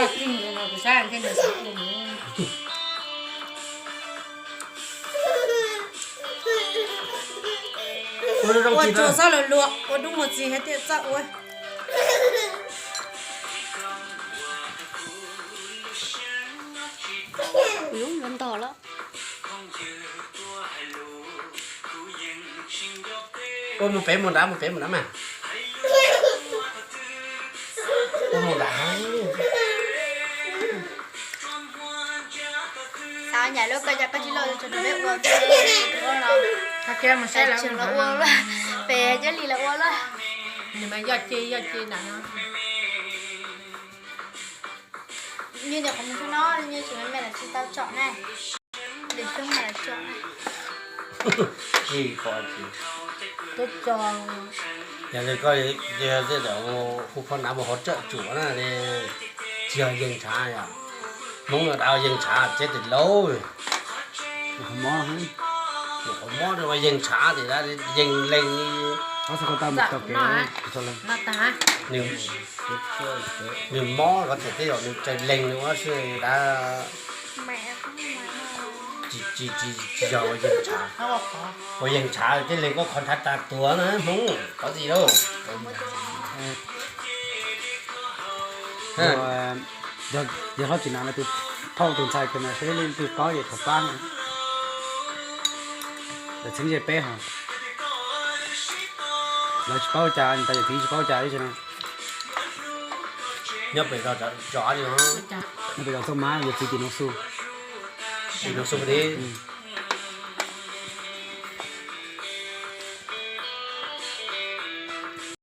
Ua tsuag txhob luag luag, ua dub muag txiv hais tias txawj ua. Kuv yuav ntog lawm. Ua mus pem mus nrad, mus pem mus nrad mas. Ua mus nrad. Xav nyaim lub ko cas koj tsis los tso rau peb ua peb no. Tseem los ua, pem Cab Lis los ua lawm. Nws mas yog ces yog ces nram no. Nyias nim qhov muag xwb no, nyias tsis me me los tsis tau tsom na. Nws xyoob mas los tsom na. Tsis qhov tsis. Twb tso. Yog li koj, yog tej zaum hu phau nav mus hauv tsawm tsuam na, tsis yog yees ntshav yom. Hmoob no dav yees ntshav txiav tes laub. Qhov mob, qhov mob ua yees ntshav tes yees lees li. Nws mob ko ces tej zaum nws tsaws lees li ua si dav. Tsis yog ua yees ntshav. Ua yees ntshav ces lees koj qhov ntshav tas tuag na Hmoob, qhov tsis lauj. Yog hlob tsis nav no tus phauj tus ntxhais kws mas seb leej twg paub ces thov pab na. Lawv txheeb ze peb hos. Lawv tsis paub cas, tas yawm txiv tsis paub cas ib tsi no. Nyob pem zos, zos li no. Nyob pem zos Txooj Mab, yawm txiv tim Noo Xu. Tim Noo Xu li.